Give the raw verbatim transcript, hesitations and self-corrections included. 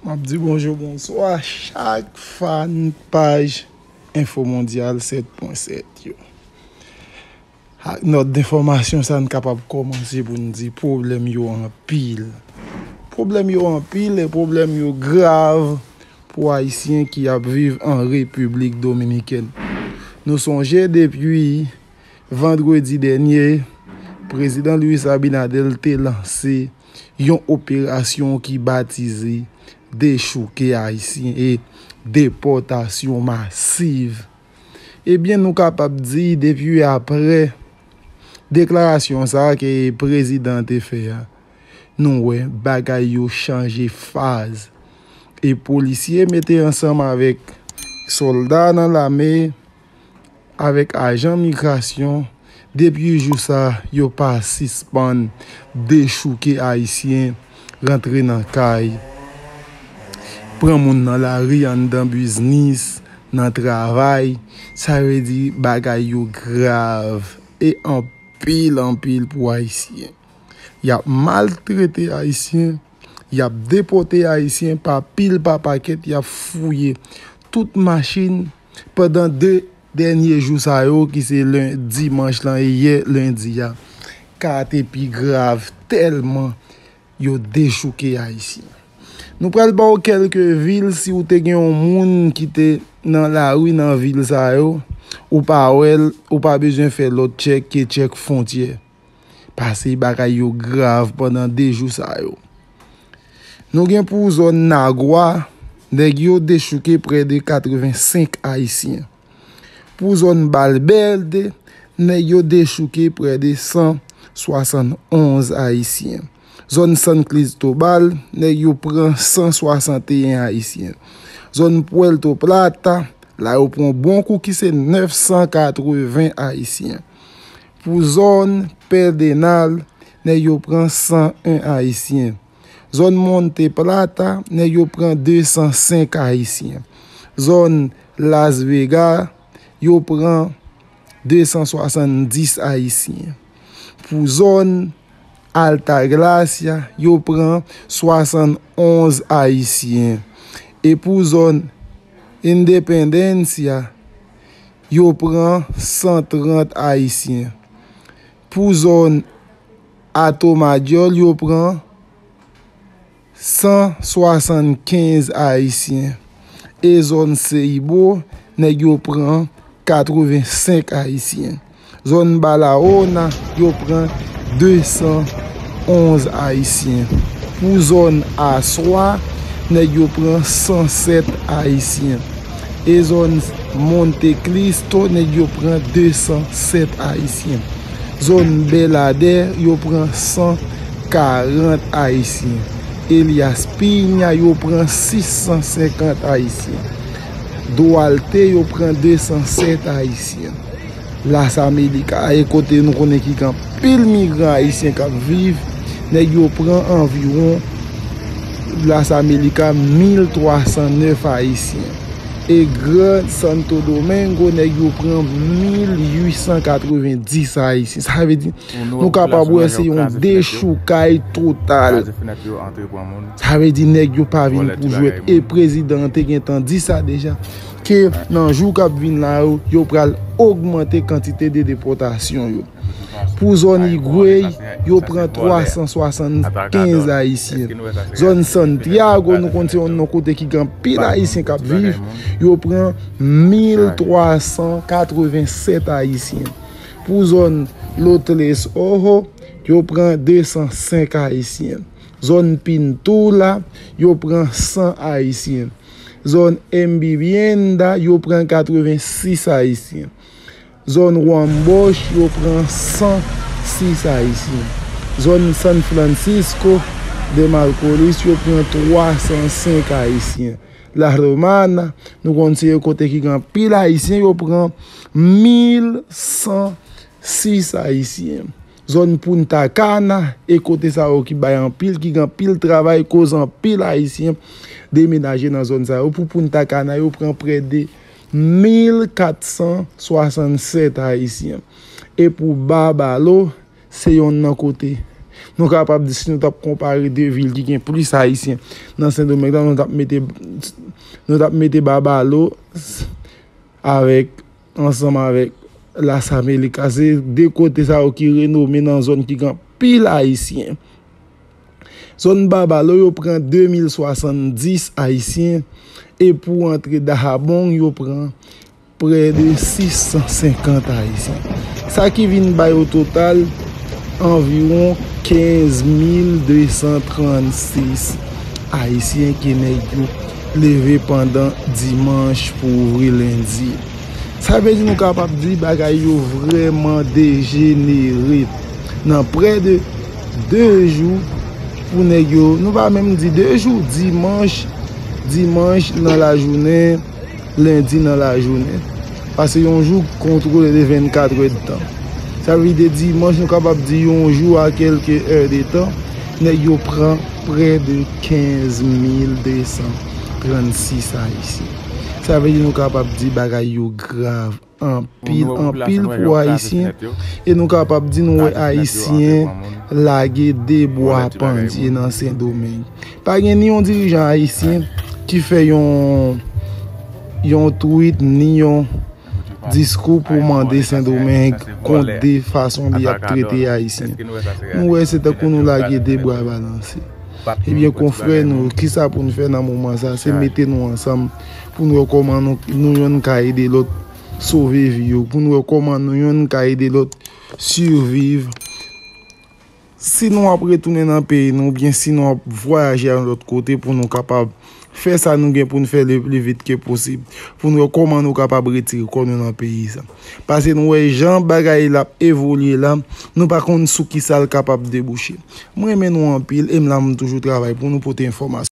M ap di bonjou, bonswa chak fan paj Enfo Mondyal sèt pwen sèt yo. Ak nòt denfòmasyon sa, n kapab kòmanse pou n di pwoblèm yo anpil. Pwoblèm yo anpil e pwoblèm yo grav pou Ayisyen ki ap viv an Repiblik Dominikèn. Nou sonje depi vandredi dènye, Prezidan Luis Abinader te lanse yon operasyon ki batize Dechouke Ayisyen e depòtasyon masiv. Ebyen, nou kapab di, depi apre deklarasyon sa a ke prezidan te fè a, nou wè bagay yo chanje faz. E polisye mete ansanm avèk sòlda nan lame, avèk ajan migrasyon, depi jou sa, yo pa sispann dechouke Ayisyen, rantre nan kay, pran moun nan lari, anndan biznis, nan travay. Sa vle di bagay yo grav e anpil, anpil pou Ayisyen. Y ap maltrete Ayisyen, y ap depòte Ayisyen pa pil, pa pakèt, y ap fouye tout machin. Pandan de dènye jou sa yo, ki se len-, dimanch lan e yè lendi a, ka te pi grav tèlman yo dechouke Ayisyen. Nou pral ba w kèlke vil, si w te gen yon moun ki te nan lari nan vil sa yo, ou pa wè l, ou pa bezwen fè lòt tchèk ke tchèk fwontyè. Pase bagay yo grav pandan de jou sa yo. Nou gen pou zòn Nagwa, nèg yo dechouke prè de katrevensenk Ayisyen. Pou zòn Balbède, nèg yo dechouke prè de san swasannonz Ayisyen. Zòn San Cristobal, nèg yo pran san swasanteyen Ayisyen. Zòn Puerto Plata, la yo pran bon kou ki se nèf san katreven Ayisyen. Pou zòn Pedernal, nèg yo pran san en Ayisyen. Zòn Monte Plata, nèg yo pran de san senk Ayisyen. Zòn Las Vegas, yo pran de san swasanndis Ayisyen. Pou zòn Altagracia, yo pran swasannonz Ayisyen. E pou zòn Independencia, yo pran san trant Ayisyen. Pou zòn Atomadyòl, yo pran san swasannkenz Ayisyen. E zòn Seibo, nèg yo pran katrevensenk Ayisyen. Zòn Balaona, yo pran de san onz Ayisyen. Pou zòn Aswa, nèg yo pran san sèt Ayisyen. E zòn Monte Cristo, nèg yo pran de san sèt Ayisyen. Zòn Bèladè, yo pran san karant Ayisyen. Elias Piña, yo pran sis san senkant Ayisyen. Duarte, yo pran de san sèt Ayisyen. Las Américas, e kote nou konnen ki gen anpil migran ayisyen k ap viv, nèg yo pran anviwon Las Américas mil twa san nèf Ayisyen. E Gran Santo Domingo, nèg yo pran mil uit san katrevenndis Ayisyen. Sa vle di, nou kapab wè se yon dechoukay total. Sa vle di, nèg yo pa vin pou jwèt. E prezidan an te gentan di sa deja, ke nan jou k ap vin la yo, yo pral ogmante kantite de depòtasyon yo. Pou zòn Higüey, yo pran twa san swasannkenz Ayisyen. Zòn Santiago, nou konn se yon non kote ki gen anpil Ayisyen k ap viv, yo pran mil twa san katrevennsèt Ayisyen. Pou zòn Los Tres Ojos, yo pran de san senk Ayisyen. Zòn Pintura, yo pran san Ayisyen. Zòn Envivienda, yo pran katrevensis Ayisyen. Zòn Juan Bosch, yo pran san sis Ayisyen. Zòn San Francisco de Macorís, yo pran twa san senk Ayisyen. La Romana, nou konn se yon kote ki gen anpil Ayisyen, yo pran mil san sis Ayisyen. Zòn Punta Cana, e kote sa yo ki bay anpil, ki gen anpil travay, koz anpil Ayisyen demenaje nan zòn sa yo. Pou Punta Cana, yo pran prè de mil kat san swasannsèt Ayisyen. E pou Babalo, se yonn nan kote Nou kapab di, si nou t ap konpare de vil ki gen plis Ayisyen nan Sendomeng la, nou t ap mete, nou t ap mete Babalo avèk, ansanm avèk Las Américas. Se de kote sa yo ki renome nan zòn ki gen anpil Ayisyen. Zòn Babalo, yo pran de mil swasanndis Ayisyen, e pou antre Dajabón, yo pran prè de sis san senkant Ayisyen. Sa ki vin bay o total anviwon kenz mil de san trannsis Ayisyen ke nèg yo leve pandan dimanch pou ouvri lendi. Sa vle di nou kapab di bagay yo vrèman dejenere. Nan prè de de jou pou nèg yo, nou pa menm di de jou, dimanch, dimanch nan lajounen, lendi nan lajounen. Paske yon jou kontwole de vennkat èdtan. Sa vle di dimanch, nou kapab di yon jou a kèlke èdtan, nèg yo pran prè de kenz mil de san trannsis Ayisyen. Sa vle di nou kapab di bagay yo grav anpil, anpil pou Ayisyen. E nou kapab di nou wè Ayisyen lage de bwa pandye nan Sendomeng. Pa gen ni yon dirijan ayisyen ki fè yon, yon tweet, ni yon diskou pou mande Sendomeng kont de fason li ap trete Ayisyen. Nou wè se tankou nou lage de bwa balanse. Ebyen, konfrè nou, kisa pou n fè nan moman sa? Se mete nou ansanm pou n wè kòman nou, nou yonn ka ede lòt sove vi yo, pou n wè kòman nou yonn ka ede lòt siviv. Si nou ap retounen nan peyi nou, oubyen si nou ap vwayaje al lòt kote pou nou kapab fè sa nou gen pou n fè le pli vit ke posib, pou n wè kòman nou kapab retire kò nou nan peyi sa. Paske nou wè jan bagay la ap evolye la, nou pa konn sou kisa l kapab debouche. Mwen renmen nou anpil e m la, m toujou travay pou nou pote enfòmasyon.